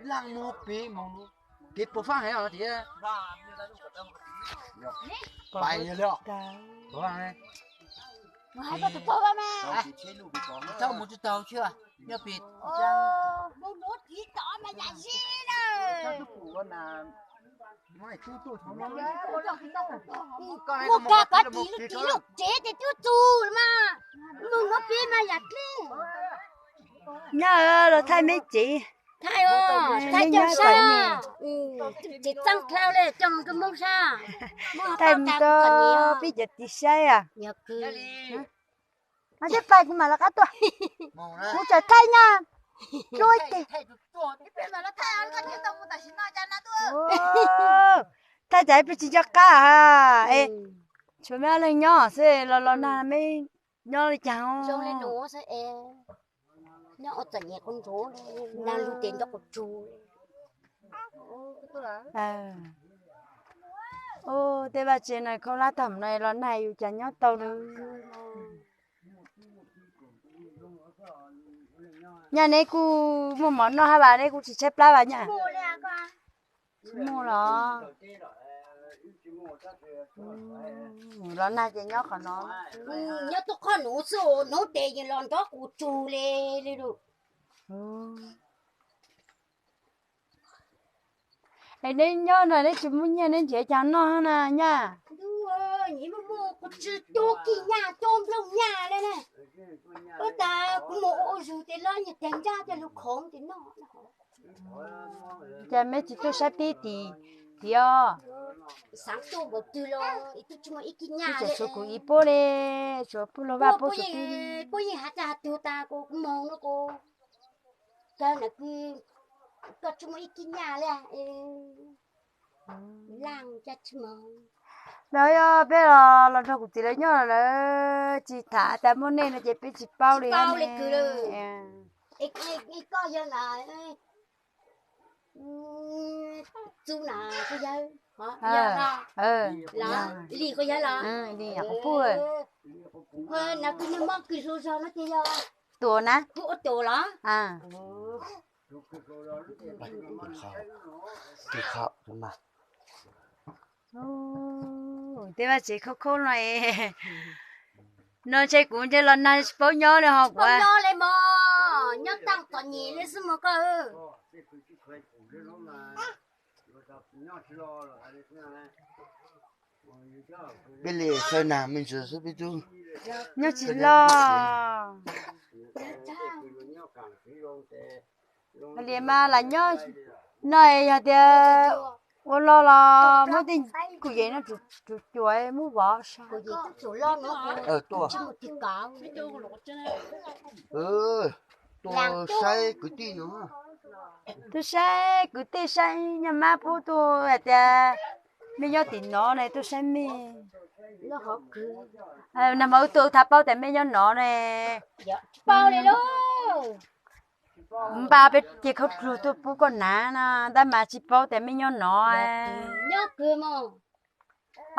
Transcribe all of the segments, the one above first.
Laj mus pem mus, kev puas faj heev os tias. Pais yog li os. Txhob mus tsis taus, nyob pem. Mus kag kov tis lub tsev ces twb txus mas, mus nyob pem mas yam dlej. Nyob los thaij me tsev, thaij coj sab, tsev txeeb dlhau li coj mus rau Hmoob sab, thaij mus rau peb cov txiv saib. Mas thiaj pais kuv mam lawv qab tuaj, kuv txawm thaij nyaj dlua ib teg. Thaij cas peb tsis nco qab ha. Tshuav me ob leeg nyob xwb los los nag me nyob li cas. Tej vaj tsev no khaub hlab tag no los nag yus cas nyob tau li. Nyaj neb kuj muaj mov noj hab vas, neb kuj tsis tshaib plab vas nyaj? Tsis muaj los? Los nag ces nyob qhov no. Nyob tuaj qhov nuv xwb, nuv tes yws los nrov qus tsug li li lawm. Es neb nyob no neb tsis muaj nyiaj neb nrhiav cas noj na nyaj? Nyiaj muaj muaj kuv tsw cua kis nyaj cua nplooj nyaj li na. Ua tas kuv mus ua zus tes los nyiaj tag nraj coj lug khoov tes noj. Cas meb tsis tuaj saib peb tim, tim os? Xav tuaj npaum twg los ib tug tsis muaj ib kis nyaj li. Tshuav kuv ib puab li, tshuav puab lug vaj puab tshuav peb. Puab yeej has tag has tug tas kuv moog no kuv kawg na, koj tsis muaj ib kis nyaj li. Laaj cas tsis moog. Los yog peb los nrog kuv txiv lawv nyob lawv tsis tham tas muaj nej no ces peb tsis paub li. Koj yog na, Txub na, koj yawg, Lis koj yawg los? Lis qhov pug. Na kws nws mob kws hlua zog no ces yog Tuam na. Ua Tuam los? Tej vaj tsev khaub khaub no es, no ntshe kuv ntshe los nag tsis paub nyob li ho kuv. Nyob li mog, nyob taaj txom nyem li xwb mog koj. Peb li xaw nag me ntsis xwb peb tub. Nyob tsis los. Li mas lam nyob no yog tias ua lo los muab tej kuv yem no tsuas cuav muab vov sa. Tuaj saib kwv tij no, tuaj saib kwv tij saib nyaj mab pub tuaj hais tias mej nyob tim no ne, tuaj saib mej. Nag hmo wb tuaj wb thav paub tas mej nyob no ne. Npaj peb ce khaub dluag tuaj pub koj hnav no, tab mas tsis paub tas mej nyob no.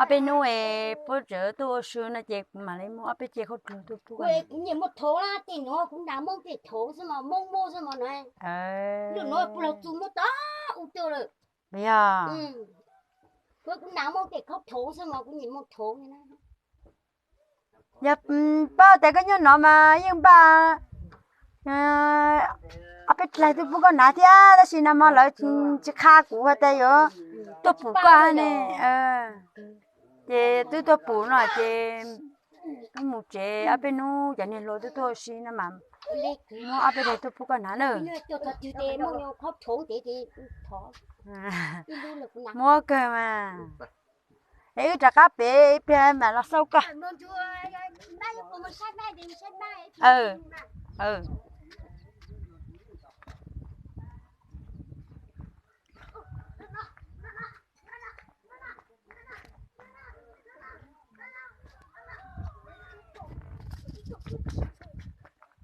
Ob peb hnub es puab tseem tuaj ua si no ces kuv mam li muab ob peb ce khaub dluag tuaj pub. Kuv nyiam muag thauv na, tej nuav kuv hnav Moob tej thauv xwb mas Moob muab xwb mas na. Lub nuav puag laug txug muab tau ua tuaj lawm. Yog kuv hnav Moob tej khaub thauv xwb mas kuv nyiam muag thauv na. Yog paub tas koj nyob no mas yeej npaj ob peb dlaig tuaj pub koj hnav thiab, tab sis nag hmo lawv tsis qha kuv has tas yuav tuaj pum koj ne. Ces twb tuaj pum no ces wb mus tsev ob peb hnub cov niag hluas twb tuaj ua si no mas muab ob peb dlaig tuaj pub koj hnav na. Muab kawg mas. Es wb rov qab pem ib pliag mam los xauj koj.